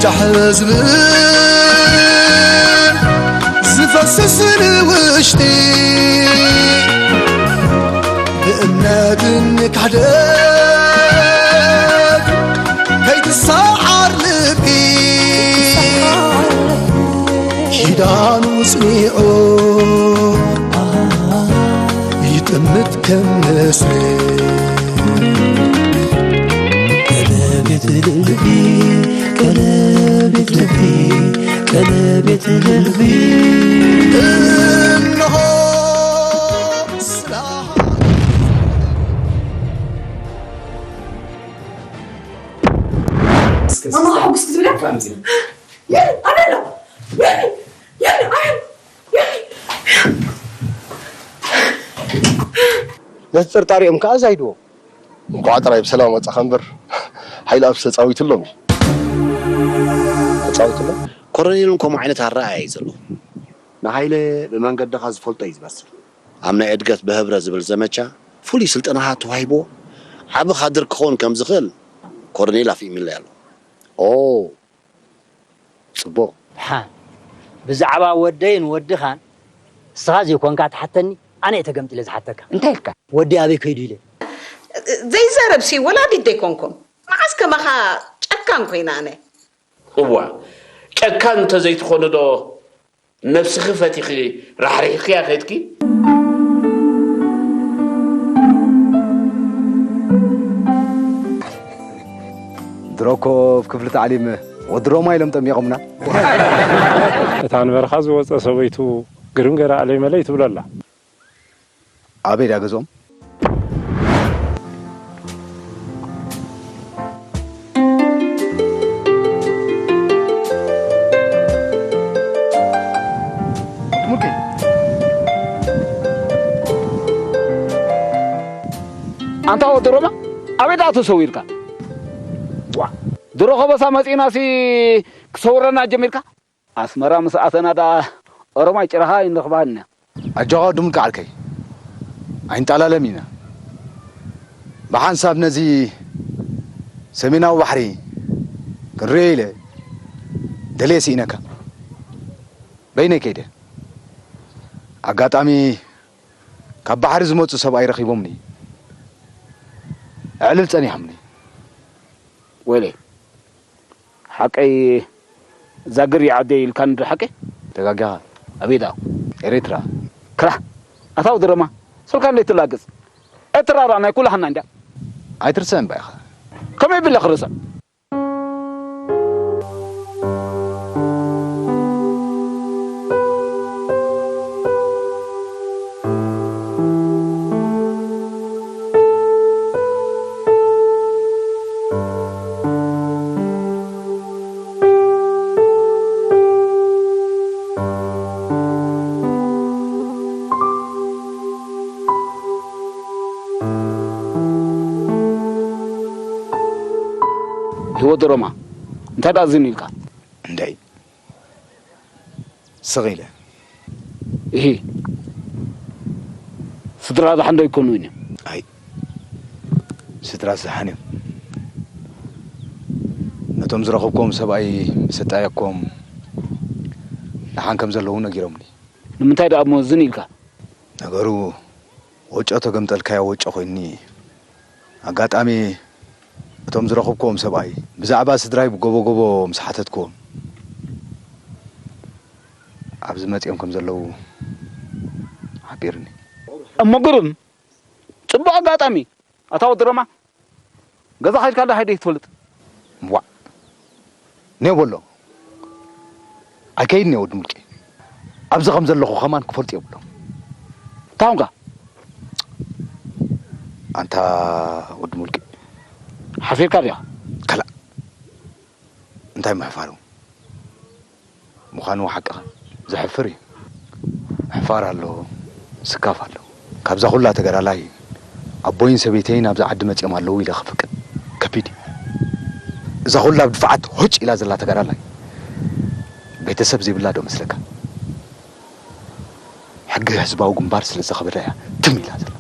ጫሕ ዝብል ዝፈስስ ንውሽጢ ብእምነት ንካሕደት ከይትሰዓር ልቢ ኪዳኑ ጽኒዑ ይጥምት ከም ንስሪ ቀለቤት ልቢ ቀለቤት ልቢ ቀለቤት ልቢ እንሆ ስራ ማማ ሕጉስ ክትብላ የለ ኣበሎ የለ የለ ኣበሎ የለ ነቲ ጠርጣሪኦም ከዓ ዛይድዎ። እንኳዕ ጥራይ ብሰላም ወፃኻ እምበር ሓይሊ ኣብስ ተፃዊትሎም እዩ። ተፃዊትሎም? ኮረኔል እውን ከምኡ ዓይነት ኣረኣእያ እዩ ዘለዎ። ንሃይለ ብመንገድኻ ዝፈልጦ እዩ ዝመስል። ኣብ ናይ እድገት ብህብረት ዝብል ዘመቻ ፍሉይ ስልጠናታት ተዋሂብዎ ዓቢ ካድር ክኸውን ከም ዝኽእል ኮረኔል ኣፍኢሙለይ ኣሎ። ኦ፣ ጽቡቕ። ደሓን ብዛዕባ ወደይን ወድኻን ንስኻ ዘይኮንካ ትሓተኒ፣ ኣነ እየ ተገምጢለ ዝሓተካ። እንታይ ኢልካ? ወደይ ኣበይ ከይዱ ኢለ። ዘይዛረብሲ ወላዲት ደይኮንኩም። መዓስ ከማኻ ጨካን ኮይነ ኣነ። እዋ ጨካን እንተዘይትኾኒ ዶ ነብስኺ ፈቲኺ ራሕሪሕኽያ ከድኪ? ድሮ እኮ ኣብ ክፍሊ ታዕሊም ወዲ ሮማ ኢሎም ጠሚቖምና። እታ ንበረኻ ዝወፀ ሰበይቱ ግርም ገይራ ኣለይ መለይ ትብሎ ኣላ። ኣበይ ድያ ገዝኦም? ኣንታ ወዲ ሮማ ኣበይ ደኣ ተሰዊርካ? ዋ ድሮ ከበሳ መጺእናሲ ክሰውረና ጀሚርካ? ኣስመራ ምስ ኣተና ደኣ ኦሮማይ ጭራኻ ኣይንረኽባን ኢና። ኣጆኻ ወዲ ሙልቂ ዓርከይ ኣይንጠላለም ኢና። ብሓንሳብ ነዚ ሰሜናዊ ባሕሪ ክንርእዮ ኢለ ደልየ ስኢነካ። በይነይ ከይደ። ኣጋጣሚ ካብ ባሕሪ ዝመጹ ሰብኣይ ረኺቦምኒ ኣዕልል ጸኒሖምኒ። ወይለይ ሓቀይ እዛ ግሪ ዓደይ ኢልካኒ ዶ ሓቀይ? ተጋጊኻ። ኣበይ ደኣ? ኤሪትራ። ክራሕ ኣታ ወዲ ረማ ስልካ እንዴት ትላግጽ? ኤርትራ ደኣ ናይ ኩላህና እንድያ። ኣይትርስዕን እባ ኢኻ። ከመይ ኣቢለ ክርስዕ? ህይወት ሮማ እንታይ ደኣ ዝን ኢልካ? እንዳይ ስቕ ኢለ። እሂ ስድራ ደሓን ዶ ኣይኮኑን እዮም? ኣይ ስድራስ ደሓን እዮም። ነቶም ዝረኸብክዎም ሰብኣይ ምስ ኣጣየቅክዎም ደሓን ከም ዘለዉ ነጊሮምኒ። ንምንታይ ደኣ እሞ ዝን ኢልካ? ነገሩ ወጮ ተገምጠልካዮ ወጮ ኮይኑኒ። ኣጋጣሚ እቶም ዝረኸብክዎም ሰብኣይ ብዛዕባ ስድራይ ብጎቦ ጎቦ ምስ ሓተትክዎም ኣብዚ መጺኦም ከም ዘለዉ ሓቢርኒ። እሞ ግርም ጽቡቕ ኣጋጣሚ ኣታ ወዲ ረማ ገዛ ከድካ ዶ ሃይደ ትፈልጥ? ዋእ ኔው በሎ ኣይከይድን እየ ወዲ ሙልቂ ኣብዚ ከም ዘለኹ ከማን ክፈልጡ የብሎም። እንታይ ኾንካ? ኣንታ ወዲ ሙልቂ ሓፊርካ ድያ? ከላእ እንታይ ምሕፋሩ? ምዃኑ ሓቅኻ ዘሕፍር እዩ። ምሕፋር ኣሎ፣ ስካፍ ኣሎ። ካብዛ ኩላ ተጋዳላይ ኣቦይን ሰበይተይን ኣብዚ ዓዲ መጺኦም ኣለዉ ኢለ ክፍቅድ ከቢድ እዩ። እዛ ኩላ ብድፍዓት ሆጭ ኢላ ዘላ ተጋዳላይ ቤተሰብ ዘይብላ ዶ መስለካ? ሕጊ ህዝባዊ ግንባር ስለ ዘኽብራ እያ ትም ኢላ ዘላ።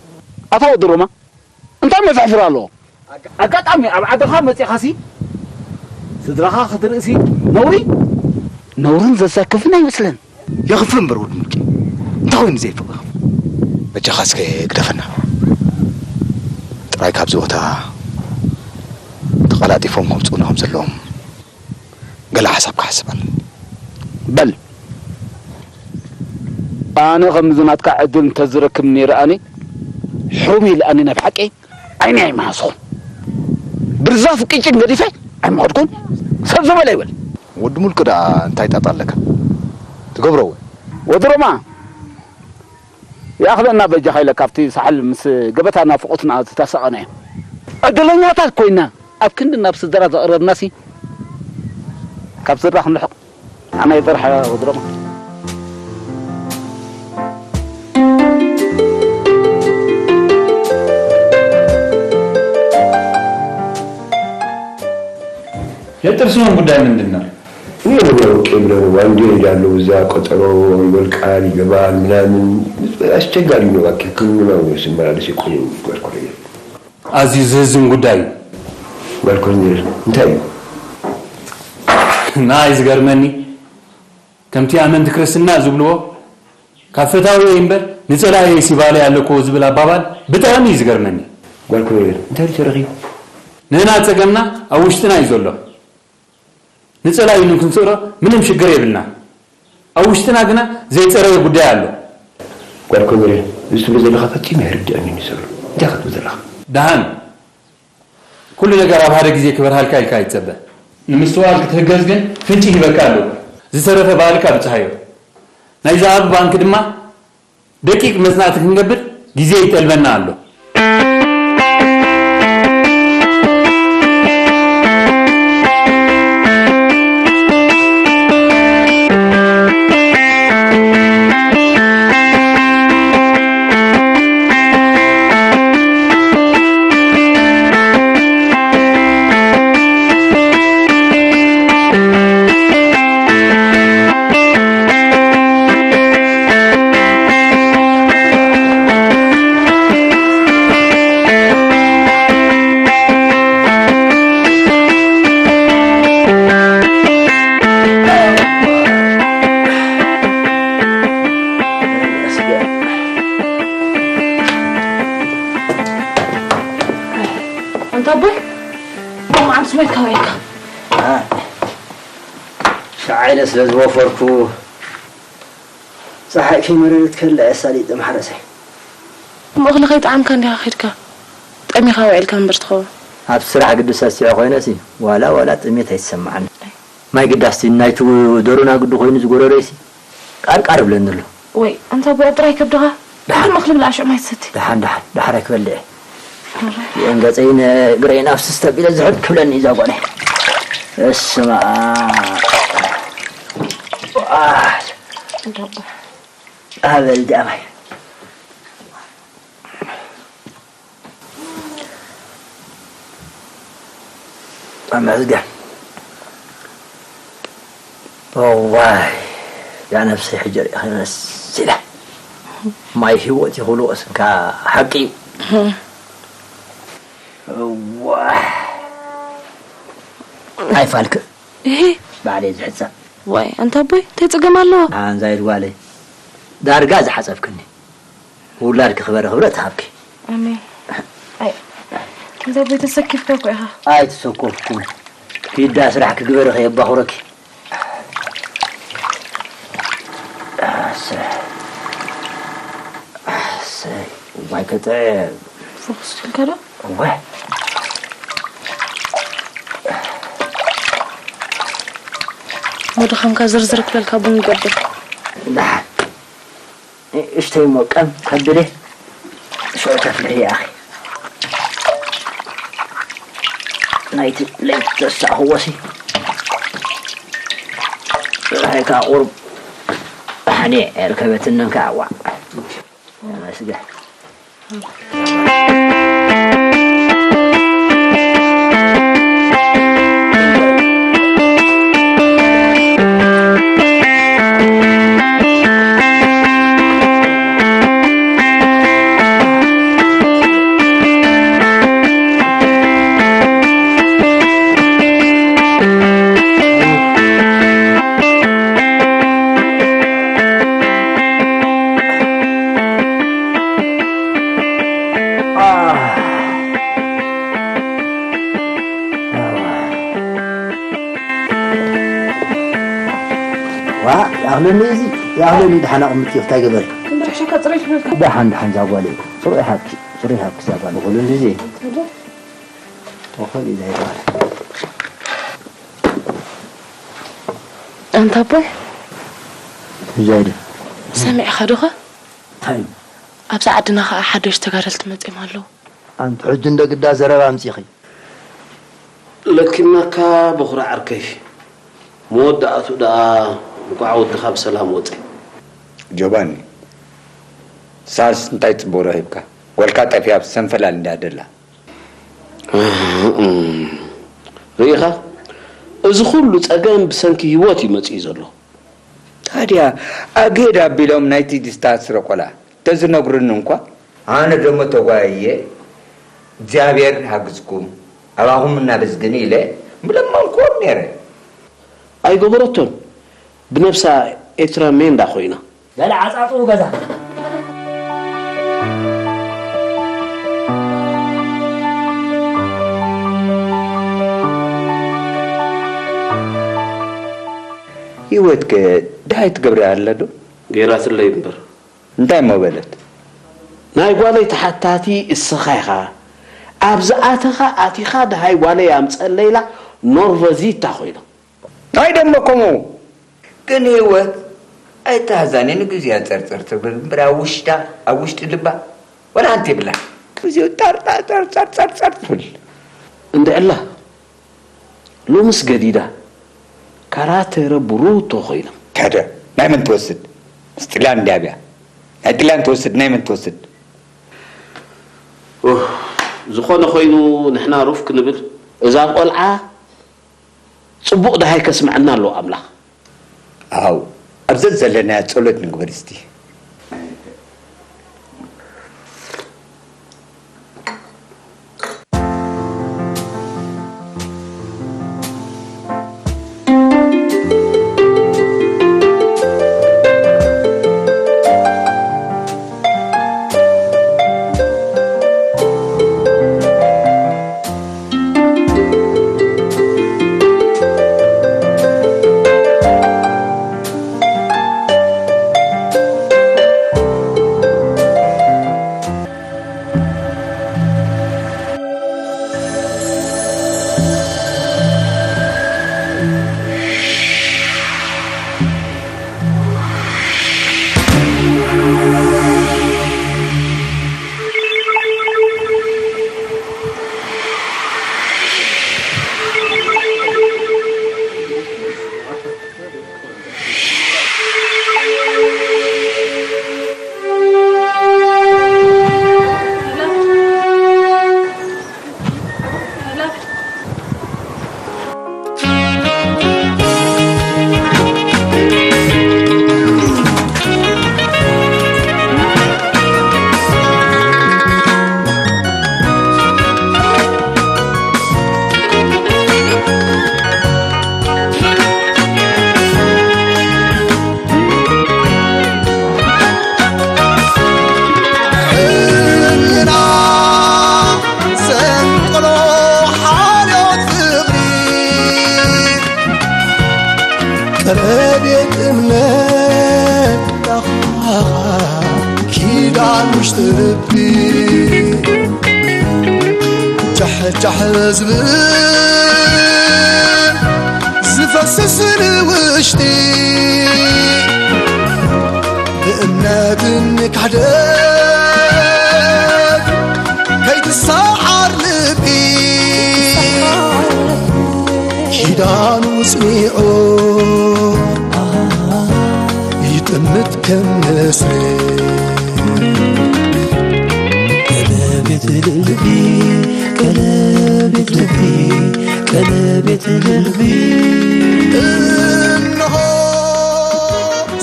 ኣታ ወዲ ሮማ እንታይ መፍሕፍር ኣለዎ? ኣጋጣሚ ኣብ ዓድኻ መጺኻሲ ስድራኻ ክትርእሲ ነውሪ፣ ነውርን ዘዘክፍን ኣይመስለን። የኽፍእ እምበር ወዲ ሙልቂ፣ እንታይ ኮይኑ ዘይፍቕ? በጃኻ እስከ ግደፈና። ጥራይ ካብዚ ቦታ ተቐላጢፎም ከምጽኡና ከም ዘለዎም ገለ ሓሳብ ክሓስብ ኣለኒ። በል፣ ኣነ ከምዚ ናትካ ዕድል እንተዝረክብ ነይረ፣ ኣነ ሑም ኢለ ኣነ ናይ ብሓቂ ዓይኒ ኣይመሃዝኹን። ብርዛፍ ቅጭን ገዲፈ ኣይምኸድኩን። ሰብ ዝበለ ይበል። ወዲ ሙልቂ ደኣ እንታይ ጣጣ ኣለካ? ትገብሮ ወይ? ወዲ ሮማ፣ ይኣኽለና በጃኻ ኢለ ካብቲ ሳሕል ምስ ገበታ ናፍቖትና ዝተሳቐናዮ። ዕድለኛታት ኮይና፣ ኣብ ክንዲ ናብ ስድራ ዘቕረብናሲ፣ ካብ ስድራ ክንርሕቕ ኣነ ጥራሕ ወድሮም። የጥርስዎን ጉዳይ ምንድን ነው? እኔ ነው ያውቄ ብለው አንዴ ይሄዳሉ፣ እዛ ቆጠሮ ይወልቃል፣ ይገባል ምናምን። አስቸጋሪ ነው እባክህ፣ ህክምና ነው ሲመላለስ የቆየው ጓል ኮሎኔል። ኣዝዩ ዘሕዝን ጉዳይ እዩ። ጓል ኮሎኔል እንታይ እዩ? ንዓይ ዝገርመኒ፣ ከምቲ ኣመንቲ ክርስትና ዝብልዎ፣ ካብ ፈታውየይ እምበር ንጸላእየይሲ ባልያ ኣለክዎ ዝብል ኣባባል ብጣዕሚ እዩ ዝገርመኒ። ጓል ኮሎኔል እንታይ እዩ ተረኺቡ? ንሕና ጸገምና ኣብ ውሽጥና እዩ ዘሎ። ንጸላኢኑ ክንስእሮ ምንም ሽግር የብልና። ኣብ ውሽጥና ግና ዘይጸረየ ጉዳይ ኣሎ። ጓል ኮሎኔል፣ እዚ ትብሎ ዘለኻ ፈጺሙ ኣይርድኣንን እዩ ዘሎ። እንታይ ክትብል ዘለኻ? ደሓን፣ ኩሉ ነገር ኣብ ሓደ ግዜ ክበርሃልካ ኢልካ ኣይትጸበ። ንምስትውዓል ክትህገዝ ግን ፍንጪ ሂበካ ኣለኹ። ዝተረፈ ባዕልካ ብጽሓዮ። ናይዛ ኣብ ባንክ ድማ ደቂቕ መጽናዕቲ ክንገብር ግዜ ይጠልበና ኣሎ። ኣንታ ኣቦይ፣ ሎምዓንቲ ስሜትካ ውዒልካ። ሸዓ ኢለ ስለ ዝወፈርኩ፣ ጸሓይ ከይመረረት ከላ እየ ኣሳሊጠ ማሕረሰይ። እሞ እኽሊ ከይጠዓምካ እንዲኻ ከይድካ፣ ጠሚኻ ውዒልካ እምበር ትኸውን። ኣብ ስራሕ ግዲ ሰሲዐ ኮይነሲ፣ ዋላ ዋላ ጥሜት ኣይትሰምዓኒ። ማይ ግዳስቲ ናይቲ ደሮና ግዲ ኮይኑ ዝጎረረይሲ ቃርቃር ይብለኒ ኣሎ። ወይ፣ ኣንታ ኣቦይ ኣብ ጥራይ ከብድኻ፣ ደሓን። ቅድሚ እኽሊ ብላዕ፣ ሽዑ ማይ ትሰቲ። ደሓን፣ ደሓን፣ ደሓር ኣይክበልዕ እየ። ኣረ። ይእን ገጸይን እግረይን ኣፍስስ ተቢለ ዝሕድ ክብለኒ እዩ እዛ ጓለይ። እስማ። ኣህ። እንዳባ። ኣበል ዳማይ። ተመስገን። እዋይ፣ ያ ነብሰይ ሕጂ ርኢኺ መሲለ። ማይ ህይወት እዩ ክብልዎ ስንካ ሓቂ እዩ። እዋይ። ኣይፋልክ። እሂ። ባዕለይ ዝሕጸብ። ዋይ፣ ኣንታ ኣቦይ፣ እንታይ ጸገም ኣለዎ? ኣንዛይድ ጓለይ። ዳርጋ ዝሓጸብክኒ። ውላድኪ ክበረ ክብረት ሃብኪ። ኣሜን። ኣይ፣ ኣንታ ኣቦይ፣ ተሰኪፍካ እኮ ኢኻ። ኣይተሰኮፍኩን። ኪዳ ስራሕ ክግበረ ከየባኹረኪ። ኣሰይ። ኣሰይ። ዋይ፣ ክጥዕም። ፈኹስ ኢልካ ዶ? እወ። መድኸምካ ዝርዝር ክብለልካ ቡን ይገብር። ደሓን። እሽተይ እሞ ቀም ከብደ። ሽዑ ተፍልሒ ኣኺ። ናይቲ ለይቲ ተሳእኽዎሲ። ጽባሕ ከኣ ቁሩብ ሓኔ የርከበትንን ከኣ ዋዕ። ተመስገን። ይኣኽለኒ፣ እዚ ይኣኽለኒ። ደሓን ኣቕምጥዮ፣ እንታይ ገበሪ? እምበር ሕሸካ፣ ጽሬት ይብለካ። ደሓን፣ ደሓን፣ ዛጓለይ። ጽሩይ ሃብኪ፣ ጽሩይ ሃብኪ ዛጓለይ። ይኹን እንድዚ። ተኾል እዩ ዘይበሃል። ኣንታ ኣቦይ፣ እዛይ ዶ? ሰሚዕኻ ዶኸ? እንታይ እዩ? ኣብዛ ዓድና ኸኣ ሓደሽቲ ተጋደልቲ መጺኦም ኣለዉ። ኣንቲ ሕጂ እንደ ግዳ ዘረባ ኣምጺኺ። ለኪማካ በኹሪ ዓርከይ፣ መወዳእቱ ደኣ እንቋዕ ወድኻ ብሰላም ወጸ። ጆባኒ፣ ሳስ እንታይ ጽቡቕ ረኺብካ? ጓልካ ጠፊኣ ኣብ ሰንፈላል እንድያ ደላ። ርኢኻ? እዚ ኹሉ ጸገም ብሰንኪ ህይወት እዩ መጺኡ ዘሎ። ታድያ ኣግህድ ኣቢሎም ናይቲ ዲስታንስ ረቆላ ተዝነግሩኒ እንኳ። ኣነ ደሞ ተጓይየ እግዚኣብሔር ሃግዝኩም ኣባኹም እናመስግን ኢለ ምለመንክዎም ነይረ። ኣይገበረቶን። ብነብሳ ኤርትራ ሜንዳ ኮይና። በል ዓጻጽኡ ገዛ። ህይወትከ ደሃይ ትገብር ኣላ ዶ? ገይራትለይ እምበር። እንታይ እሞ በለት? ናይ ጓለይ ተሓታቲ እስኻ ኢኻ። ኣብ ዝኣተኻ ኣቲኻ ደሃይ ጓለይ ኣምጸለይ ኢላ ኖርቨዚታ ኮይና። ኣይ ደሞ ከምኡ። ግን ህይወት ኣይተሃዛኒ፣ ንግዜኣ ጸርጸር ትብል እምበር ኣብ ውሽጣ፣ ኣብ ውሽጢ ልባ ወላ ሓንቲ የብላን። ግዜኡ ጣርጣር ጸርጸር ጸርጸር ትብል። እንድዕላ ሎምስ ገዲዳ ካራቴረ ብሩቶ ኮይና። ከደ ናይ መን ትወስድ? ምስ ጥልያን እንድያ ብያ። ናይ ጥልያን ትወስድ፣ ናይ መን ትወስድ? ኡህ፣ ዝኾነ ኮይኑ ንሕና ሩፍ ክንብል። እዛ ቆልዓ ጽቡቕ ደሃይ ከስምዐና ኣለዎ ኣምላኽ። ኣው፣ ኣብ ዘዘለናዮ ጸሎት ንግበር እስቲ። ሕልና ዘንቅሎ ሓልዮት ፍቕሪ፣ ቀለቤት እምነት ኪዳን ውሽጢ ልቢ፣ ጃሕጃሕ ዝብል ዝፈስስ ንውሽጢ፣ ብእምነትን ክሕደት ከይትሰዓር ልቢ፣ ኪዳኑ ጽኒዑ ይጥምት ከም ንስሪ። ቀለቤት ልቢ፣ ቀለቤት ልቢ፣ ቀለቤት ልቢ። እንሆ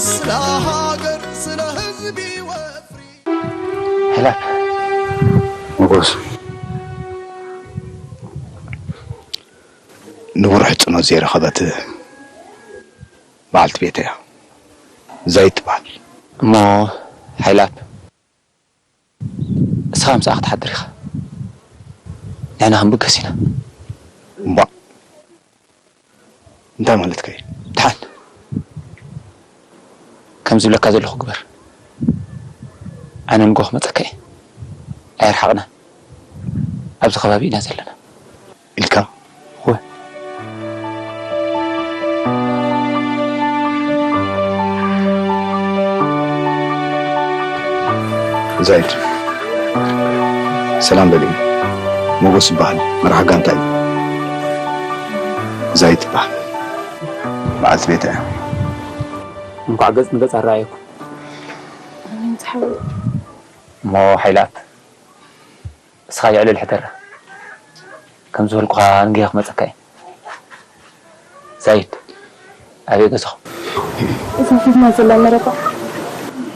ስለ ሃገር ስለ ህዝቢ ወፍሪ። ሕላፍ ሞጎስ፣ ንብሩሕ ጽኖት ዘይረኸበት በዓልቲ ቤት እያ። ዘይትበሃል። እሞ ሓይላፕ፣ ንስኻ ምስኣ ክትሓድር ኢኻ። ንሕና ክንብገስ ኢና። እምቧእ። እንታይ ማለትካ እዩ? ደሓን። ዝብለካ ዘለኹ ግበር። ኣነ ንጎ ክመጸካ እየ። ኣየርሓቕና። ኣብዚ ከባቢ ኢና ዘለና። ኢልካ? እወ። ዛይድ፣ ሰላም በሊ። ሞጎስ ይበሃል፣ መራሕ ጋንታ እዩ። ዛይድ ይበሃል። በዓልቲ ቤት እያ። እንኳዕ ገጽ ንገጽ ኣረኣየኩም። ኣሜን ዝሓወይ። እሞ ሓይላት፣ እስኻ የዕልል ሕደራ። ከም ዝበልኩኻ ንግሆ ክመጸካ እየ። ዛይድ፣ ኣበይ ገዛኹም? እዛ ፊትና ዘላ መረባ።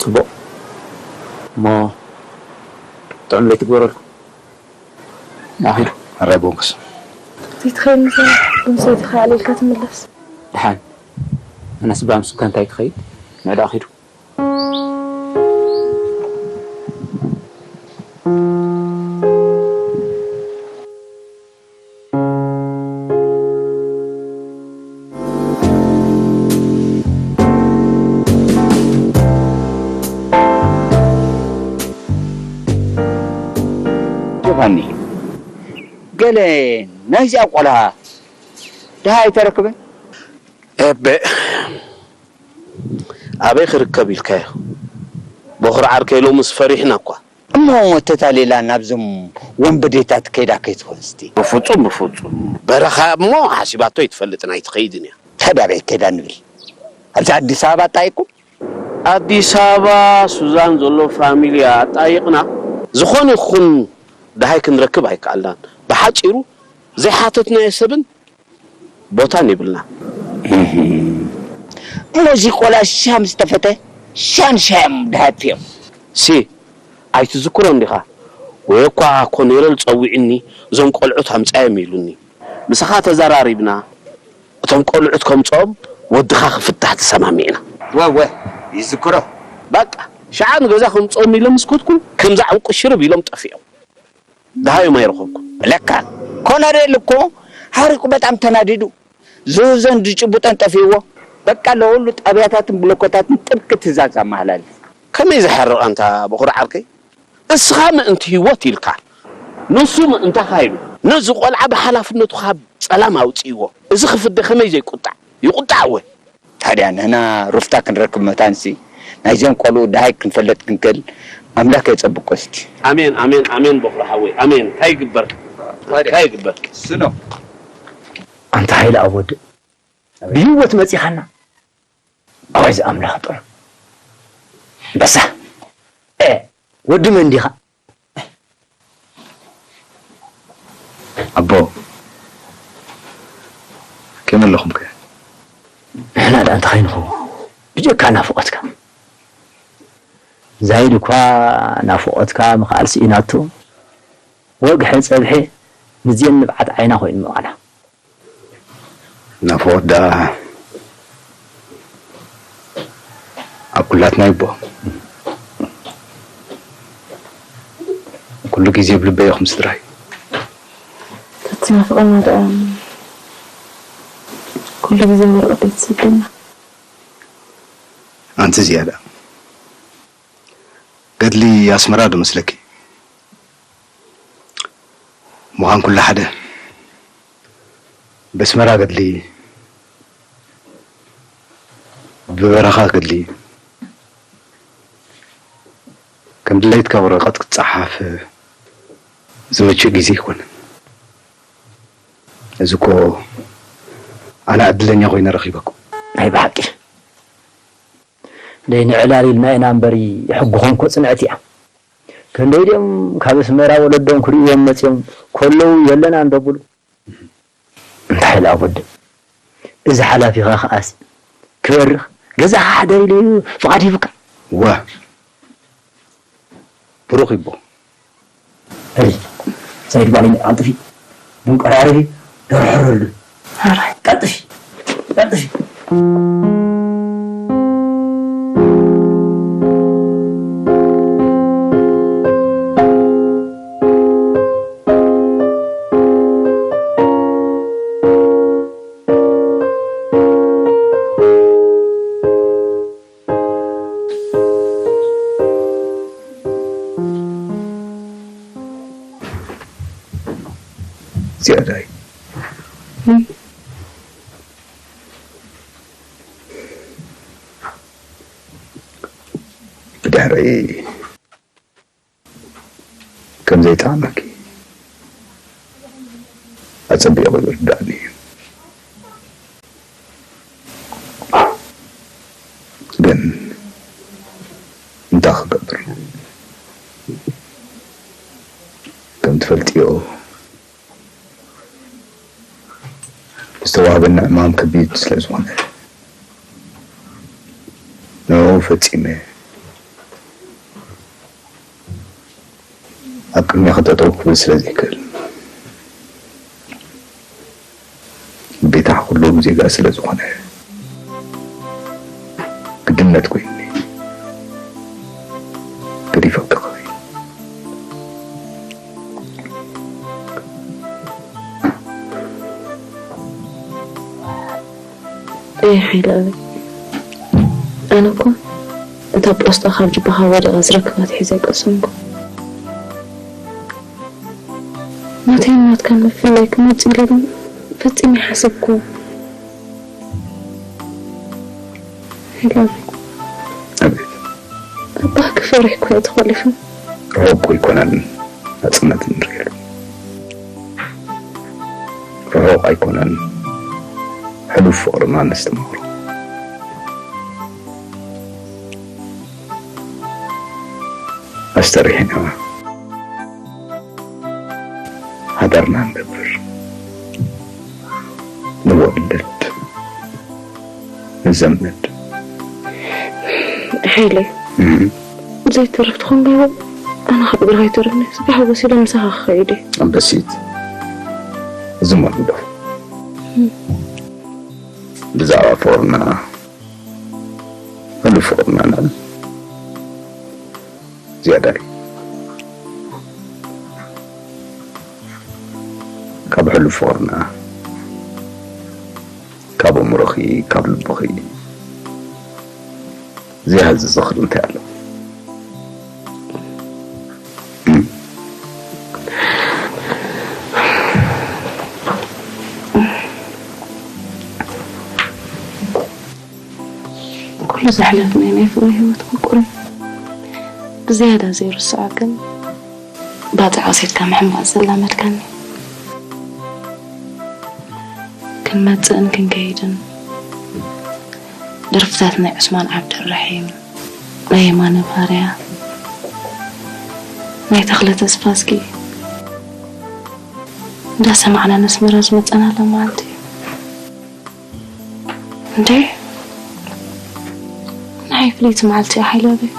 ጽቡቕ። እሞ ጥዑም ለይቲ ግበረልኩም። ንኣኺዱ። ኣራይ ቦንክስ። ዘይትኸይድ ምሳይ፣ ብምሳይ ትኸኣል ኢልካ ትምለስ። ደሓን። ኣነስ ብኣምስጋንታይ ክኸይድ? ንዕዳ ኣኺዱ። ጆቫኒ፣ ገለ ናይዚኣ ቆልዓ ደሃ ኣይተረክበን? ኤበ፣ ኣበይ ክርከብ ኢልካዮ? በኹሪ ዓርከይ ሎምስ ፈሪሕና እኳ። እሞ ተታሊላ ናብዞም ወንበዴታት ከይዳ ከይትኾን እስቲ? ብፍጹም፣ ብፍጹም። በረኻ እሞ ሓሲባቶ ኣይትፈልጥን ኣይትኸይድን እያ። ታዲያ ኣበይ ከይዳ ንብል? ኣብዚ ኣዲስ ኣበባ ኣጣይቁ? ኣዲስ ኣበባ ሱዛን ዘሎ ፋሚሊ ኣጣይቕና። ዝኾነ ይኹን ደሃይ ክንረክብ ኣይከኣልናን። ብሓጺሩ ዘይሓተትናዮ ሰብን ቦታን የብልና። እሞ እዚ ቆልዓ ሻም ዝተፈተ ሻን ሻም ድሃት እዮም። ሲ ኣይትዝክሮን ዲኻ? ወይ እኳ ኮኔረል ጸዊዕኒ እዞም ቆልዑት ኣምጻዮም ኢሉኒ። ምሳኻ ተዘራሪብና እቶም ቆልዑት ከምጽኦም ወድኻ ክፍታሕ ተሰማሚዕና። ወ ወ ይዝክሮ። በቃ ሽዓ ንገዛ ከምጽኦም ኢሎም ምስ ከድኩ ከምዛ ዕንቁ ሽርብ ኢሎም ጠፊኦም። ደሃዮም ኣይረኸብኩን። ለካ ኮነሬል እኮ ሓሪቁ በጣም ተናዲዱ ዙዘን ዝጭቡጠን ጠፊእዎ። በቃ ለሁሉ ጣብያታትን ብሎኮታትን ጥብቂ ትእዛዝ ኣመሓላልፍ። ከመይ ዝሓርቕ ኣንታ በኹሪ ዓርከይ? እስኻ ምእንቲ ህይወት ኢልካ ንሱ ምእንታኻ ኢሉ ነዚ ቆልዓ ብሓላፍነቱ ካብ ጸላም ኣውጽእዎ። እዚ ክፍደ ከመይ ዘይቁጣዕ? ይቁጣዕ እወ። ታዲያ ንሕና ሩፍታ ክንረክብ መታንሲ ናይዞም ቆልኡ ደሃይ ክንፈለጥ ክንክእል ኣምላክ የጸብቆ እስቲ። ኣሜን ኣሜን ኣሜን በኹሪ ሓወይ ኣሜን። እንታይ ይግበር እንታይ ይግበር። ስኖ ኣንታ ሓይለ ኣብ ወድእ ብህይወት መጺኻና። ኣዋይ ዝኣምላኽ ጥዑም በሳ። ኤ ወዲ መን ዲኻ? ኣቦ ከመይ ኣለኹም ከ? ንሕና ደኣ እንታይ ንኸውን ብጀካ ናፍቖትካ። ዛይድ እኳ ናፍቖትካ ምኽኣል ስኢናቶ ወግሐ ጸብሐ ምዝየን ንብዓት ዓይና ኮይኑ ምባላ። ናፍቖት ደኣ ኣብ ኩላትና ይቦ። ኩሉ ግዜ ኣብ ልበይ ኢኹም ስድራይ። ተትናፍቐና ደኣ ኩሉ ግዜ ወረቐት ኣይትሰደና። ኣንቲ ዝያዳ ገድሊ ኣስመራ ዶ መስለኪ? ምዃን ኩሉ ሓደ። በስመራ ገድሊ፣ ብበረኻ ገድሊ፣ ከም ድሌትካ ወረቐት ክትጸሓፍ ዝምችእ ግዜ ኣይኮነን። እዚ እኮ ኣነ ዕድለኛ ኮይነ ረኺበኩም። ናይ ብሓቂ ደይ ንዕላል ኢልና ኢና እምበሪ ሕጉኹም እኮ ጽንዕቲ እያ። ክንደይ ድዮም ካብ ኣስመራ ወለዶም ክርእይዎም መጺኦም ከለዉ የለና እንደብሉ። እንታይ ኢላ ወዲ? እዚ ሓላፊኻ ከኣስ ክበርኽ ገዛኻ ሓደር ኢሉ ፍቓድ ሂቡካ? ዋ! ብሩኽ ይቦ። እይ፣ ሰይድ ጓለይ፣ ኣንጥፊ። ቡን ቀራርቢ፣ ደርሕረሉ። ሕራይ። ቀልጥፊ፣ ቀልጥፊ። ዝያዳይ። ብድሕሪ ከም ዘይጠዓመኪ ኣጸቢቑ ይርዳእኒ እዩ። ግን እንታይ ክገብር? ከም ትፈልጥዮ፣ ዝተዋህበኒ ዕማም ከቢድ ስለ ዝኾነ፣ ንዕኡ ፈጺመ ኣብ ቅድሚያ ክጠጠው ክብል ስለ ዘይክእል፣ ግዴታ ኩሎም ዜጋ ስለ ዝኾነ፣ ግድነት ኮይኑኒ፣ ገዲፈኪ ክኸይድ። ኣይ ሓይለ ኣበይ? ኣነ እኮ እታ ፖስጣ ካብ ጅባኻ ወዲቓ ዝረክባት ሒዘ ኣይቀሰንኩ። ናተይን ናትካን ምፍላይ ክመጽእ ኢለ ግን ፈጺመ ኣይሓሰብኩን። ሓይለ ኣበይ? ኣቤት። ኣባህኪ ፈሪሕኩ እየ ተኾሊፉ። ርሑቕ ኣይኮነን ናጽነት እንርእየሉ። ርሑቕ ኣይኮነን ሕሉፍ ፍቕርና ነስተማቕሮ። ኣስተሪሕና ሓዳርና ንገብር። ንወልድ። ንዘምድ። ሓይለይ፣ እም። ዘይተርፍ ትኾን ገይሩ፣ ኣነ ካብ እግርኻ ኣይተርፍኒ። ስጋሕ ወሲደ ምሳኻ ክኸይድ እየ። ኣንበሲት፣ እዚ እሞ ንግደፎ። እም። ብዛዕባ ፍቕርና፣ ሕሉፍ ፍቕርና ንዕልል። ዝያዳይ፣ ካብ ሕሉፍ ፍቕርና፣ ካብ ኣእምሮኺ፣ ካብ ልብኺ፣ ዘይሃዚ ዝኽሪ እንታይ ኣሎ? እም? ኩሉ ዘሕለፍናዮ ናይ ፍቕሪ ህይወት ምቁር እዩ። ብዝያዳ ዘይርስዖ ግን፣ ባጽዕ ወሲድካ ምሕማቕ ዘላመድካኒ። ክንመጽእን ክንከይድን፣ ደርፍታት ናይ ዑስማን ዓብደልረሒም፣ ናይ የማነ ባርያ፣ ናይ ተኽለ ተስፋዝጊ እንዳሰማዕና ነስመራ ዝመጸናላ መዓልቲ እዩ። እንዴ፣ ናይ ፍልይቲ መዓልቲ እያ ሓይለበይ።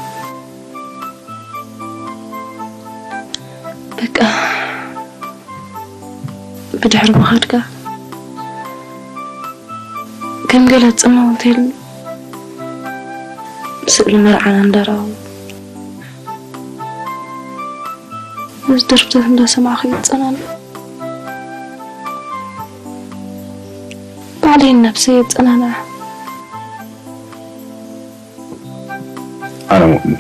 በቃ፣ ብድሕሪ ምኻድካ ከም ገለ ጽምው እንተኢሉኒ፣ ስእሊ መርዓና እንዳረኣኹ፣ ነዚ ደርፍታት እንዳሰማዕኩ እየ ዝጸናናዕ። ባዕለይ ነብሰይ የጸናንዓ። ኣነ እውን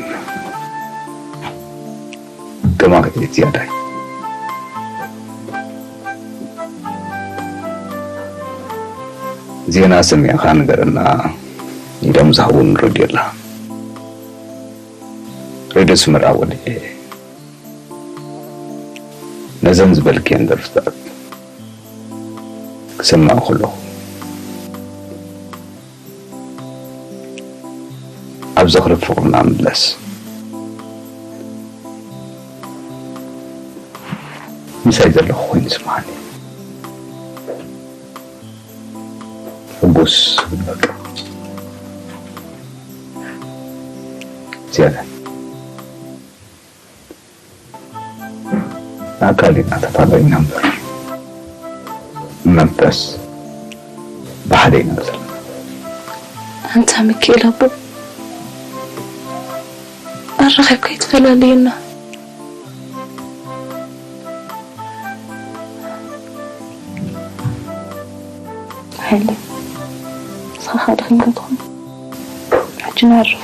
ከማኺ እየ ዝያዳይ። ዜና ሰሚዕካ ንገረና ኢሎም ዝሃቡኒ ሬድዮ ኣላ። ሬድዮ ኣስመራ ወሊዐ ነዘን ዝበልክየን ደርፍታት ክሰምዕ ከለኹ፣ ኣብ ዝኽሪ ፍቕርና ምለስ። ምሳይ ዘለኹ ኮይኑ ይስምዓኒ። ሕጉስ በቃ። ዝያዳ። ኣካል ኢና ተፈላለዩና እምበር፣ መንፈስ ብሓደ ኢና ዘለና። ኣንታ ሚኪኤል ኣቦ፣ ኣራኺብካ ኣይትፈላልየና። ሓይለ፣ ንስኻ ኸኣ ደኺምካ ትኾን? ሕጂ ንዕረፍ።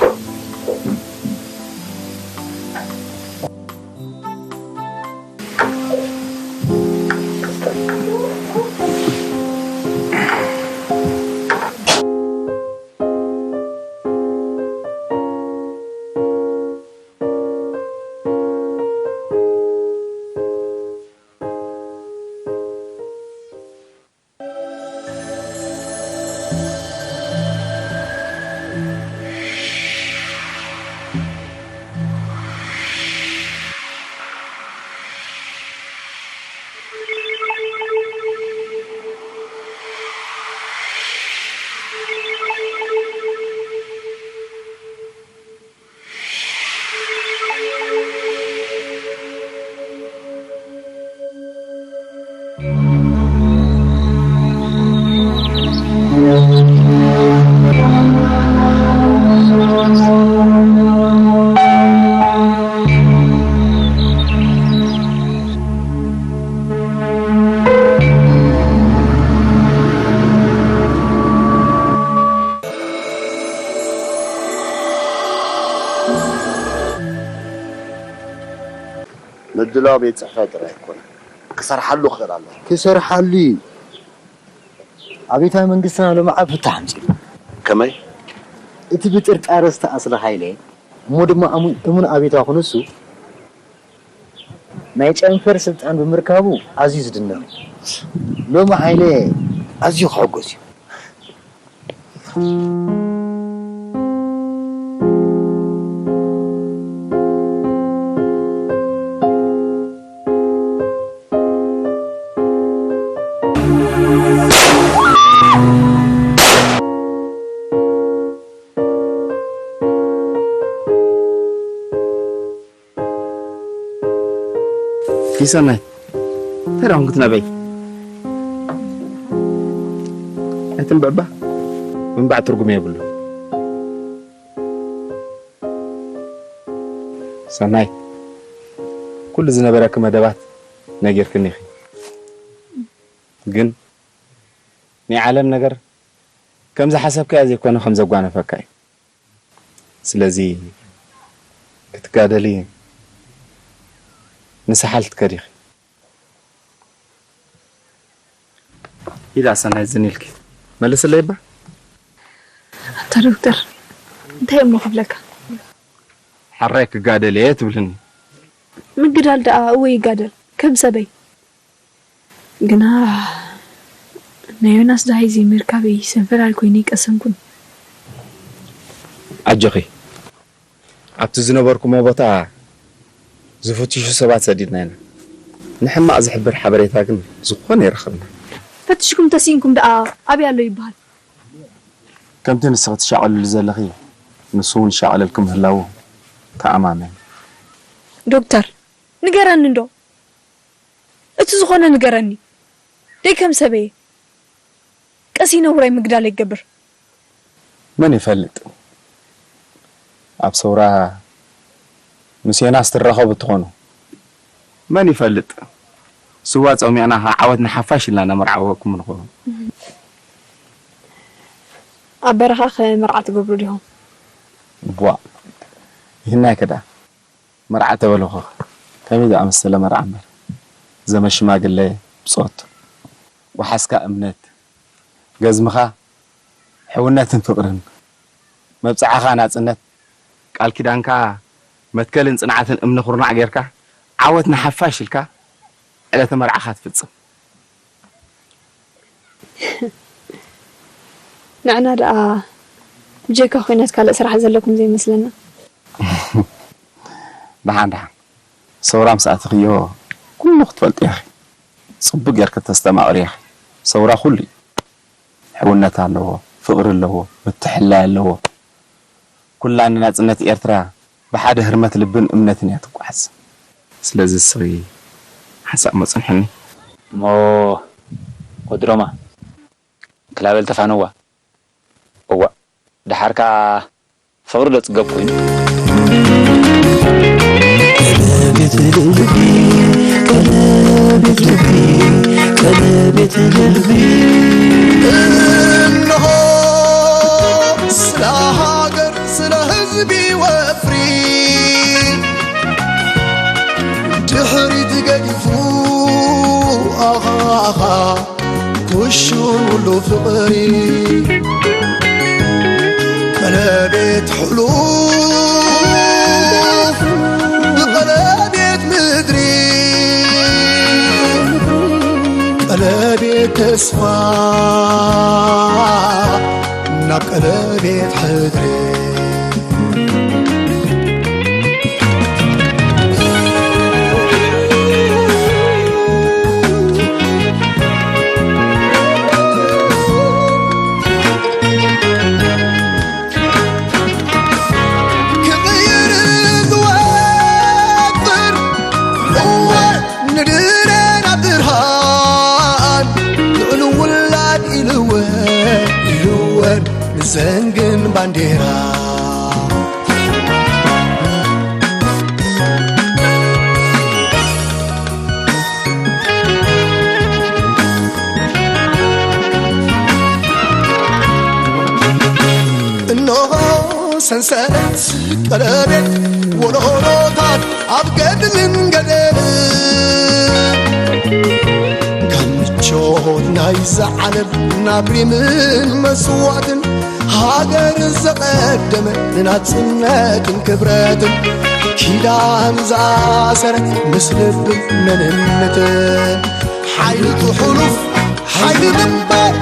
ስለ ቤት ጽሕፈት ጥራይ ኣይኮነን። ክሰርሓሉ ክኽእል ኣለዎ። ክሰርሓሉ እዩ። ኣብዮታዊ መንግስትና ሎሚ ዓቢ ፍታሕ ኣምጺኡ። ከመይ? እቲ ብጥርጣረ ዝተኣስረ ሃይለ እሞ ድማ እሙን፣ እሙን ኣብዮታዊ ክንሱ ናይ ጨንፈር ስልጣን ብምርካቡ ኣዝዩ ዝድነቕ እዩ። ሎሚ ሃይለ ኣዝዩ ክሕጎስ እዩ። ይሰናይ፣ እንታይ ደኣ ኾንኩ ትነብዒ? ኣይትንብዕባ፣ ምንባዕ ትርጉም የብሉ። ሰናይ፣ ኩሉ ዝነበረኪ መደባት ነጊርክኒ ኢኺ። ግን ናይ ዓለም ነገር ከም ዝሓሰብካዮ ዘይኮነ ከም ዘጓነፈካ እዩ። ስለዚ ክትጋደሊ ንሳሓል ትከዲ ኢኺ። ኢዳ ሰናይ ዝን ኢልኪ መልስለይ እባ። ኣታ ዶክተር፣ እንታይ እሞ ክብለካ? ሕራይ ክጋደል እየ ትብልኒ። ምግዳል ደኣ እወ ይጋደል፣ ከም ሰበይ። ግና ናይ ዮናስ ደሃይ ዘይምርካበይ ሰንፈላል ኮይኑ ኣይቀሰንኩን። ኣጆኺ፣ ኣብቲ ዝነበርኩሞ ቦታ ዝፍትሹ ሰባት ሰዲድና ኢና። ንሕማቕ ዝሕብር ሓበሬታ ግን ዝኾነ ይረኽብና። ፈትሽኩም ተሲእንኩም ደኣ ኣበይ ኣሎ ይበሃል? ከምቲ ንስኺ ትሻቐልሉ ዘለኺ ንሱ እውን ይሻቐለልኩም ምህላዉ ተኣማመን። ዶክተር፣ ንገረኒ እንዶ። እቲ ዝኾነ ንገረኒ። ደይ ከም ሰበየ። ቀስ ኢለ ውራይ ምግዳል ይገብር። መን ይፈልጥ? ኣብ ሰውራ ምስ ዮናስ ትራኸቡ ትኾኑ። መን ይፈልጥ? ስዋ ጾሚዕና ኸዓ ዓወት ንሓፋሽ ኢልና ነመርዓወኩም ንኸውን። ኣብ በረኻ ኸ መርዓ ትገብሩ ዲኹም? ቧእ። ይህናይ ከ ደኣ። መርዓ ተበልኹ። ከመይ ዝኣመሰለ መርዓ እምበር። ዘመድ ሽማግለ፣ ብጾት፣ ወሓዝካ እምነት፣ ገዝምኻ ሕውነትን ፍቕርን፣ መብጽዓኻ ናጽነት፣ ቃል ኪዳንካ መትከልን ጽንዓትን እምኒ ኩርናዕ ጌርካ፣ ዓወት ንሓፋሽ ኢልካ ዕለተ መርዓኻ ትፍጽም። ንዕና ደኣ ብጀካ ኲናት ካልእ ስራሕ ዘለኩም ዘይመስለና። ደሓን ደሓን። ሰውራ ምስ ኣተኽዮ ኩሉ ክትፈልጢ ኢኺ። ጽቡቕ ጌርኪ ተስተማቕሪ ኢኺ። ሰውራ ኩሉ እዩ። ሕውነት ኣለዎ፣ ፍቕሪ ኣለዎ፣ ምትሕልላይ ኣለዎ። ኩላ ንናጽነት ኤርትራ ብሓደ ህርመት ልብን እምነትን እያ ትጓዓዝ። ስለዚ እስኺ ሓንሳእ እሞ ጽንሕኒ። እሞ ወዲ ሮማ፣ ክላበል ተፋነዋ። እዋእ፣ ደሓርካ ፍቕሪ ዶ ጽገብ ኮይኑ? ቀለቤት ልቢ፣ ቀለቤት ልቢ፣ ቀለቤት ልቢ። እንሆ ስለ ሃገር፣ ስለ ህዝቢ ወፍሪ ድሕሪት ገዲፉ፣ ኣኻ፣ ኣኻ፣ ኩሹን ሁሉ ፍቕሪ። ቀለቤት ሕሉፍ ብቐለቤት ምድሪ፣ ቀለቤት ተስፋ ናብ ቀለቤት ሕድሪ። ክቕይር ዝወጥር እወ ንድረ ናብ ብርሃን ልዕሉ ውላድ ኢልወን ኢልወን ንዘንግን ባንዴራ። እንሆ ሰንሰለት ቀለቤት ወለዶታት ኣብ ገድልን ገደልን ኣይዛ ዓለም ናብ ሪምን መስዋእትን ሃገር ዘቐደመ ንናጽነትን ክብረትን ኪዳን ዝኣሰረ ምስ ልብን መንነትን ሓይሊ ትሑሉፍ ሓይሊ ግንባር